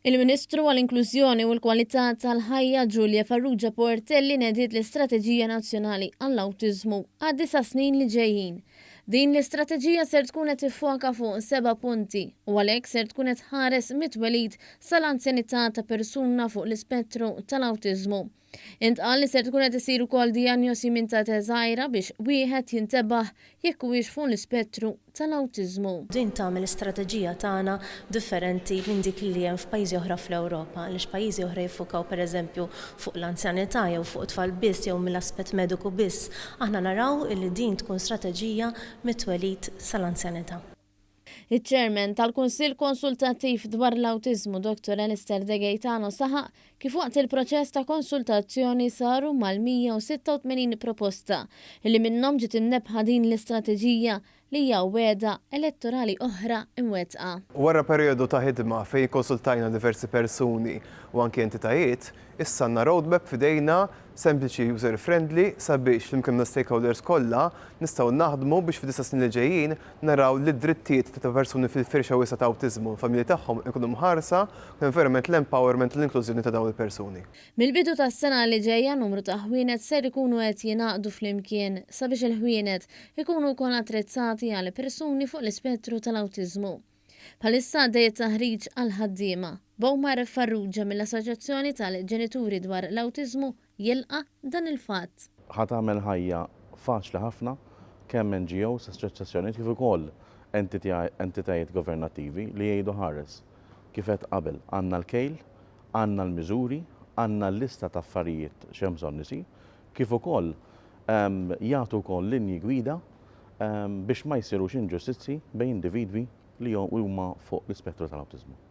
Il-Ministru għall-Inklużjoni u l-Kwalità tal-Ħajja Julia Farrugia Portelli nediet l-Istrateġija Nazzjonali għall-Awtiżmu għad-disa' snin li ġejjin. Din l-istrateġija ser tkun qed tiffoka fuq seba' punti u għalhekk ser tkun qed tħares mit-twelid sal-anzjanità ta' persuna fuq l-ispettru tal-awtiżmu. Intqal li ser tkun qed isir ukoll dijanjosi minn ta' età żgħira biex wieħed jintebaħ jekk huwiex fuq l-ispettru tal-awtiżmu. Din tagħmel l-istrateġija tagħna differenti minn dik li hemm f'pajjiżi oħra fl-Ewropa għaliex pajjiżi oħra jiffukaw pereżempju fuq l-anzjanità jew fuq it-tfal biss jew mill-aspett mediku biss. Aħna naraw illi din tkun strateġija mit-twelid sal-anzjanità. Iċ-Chairman tal-Kunsill Konsultattiv dwar l-Awtiżmu Dottor Alistair De Gaetano saħaq kif waqt il-proċess ta' konsultazzjoni saru mal-186 proposta li minnhom ġiet imnebbħa din l-istrateġija li hija wegħda elettorali oħra imwettqa. Wara perijodu ta' ħidma fejn ikkonsultajna diversi persuni u anki entitajiet, issa għandna roadmap f'idejna sempliċi user friendly sabiex flimkien mal-stakeholders kollha nistgħu naħdmu biex fid-disa' snin li ġejjin naraw li d-drittijiet ta' persuni fil-firxa wiesgħa ta' awtiżmu u l-familji tagħhom ikunu mħarsa u hemm verament l-empowerment u l-inklużjoni ta' dawn il-persuni. Mill-bidu tas-sena li ġejja numru ta' ħwienet ser ikunu qed jingħaqdu flimkien sabiex il-ħwienet ikunu wkoll attrezzati għal persuni fuq l-ispettru tal-awtiżmu. Bħalissa għaddej it-taħriġ għall-ħaddiema. B'Omar Farrugia mill-Assoċjazzjoni tal-Ġenituri dwar l-Awtiżmu jilqa' dan il-fatt. Ħa tagħmel ħajja faċli ħafna kemm NGOs, assoċjazzjonijiet kif ukoll entitajiet governattivi li jgħidu ħares. Kif għedt qabel, għandna l-kejl, għandna l-miżuri, għandna l-lista ta' affarijiet x'hemm bżonn isir, kif ukoll jagħtu wkoll linji gwida biex ma jsirux inġustizzji bejn individwi li huma fuq l-ispettru tal-awtiżmu.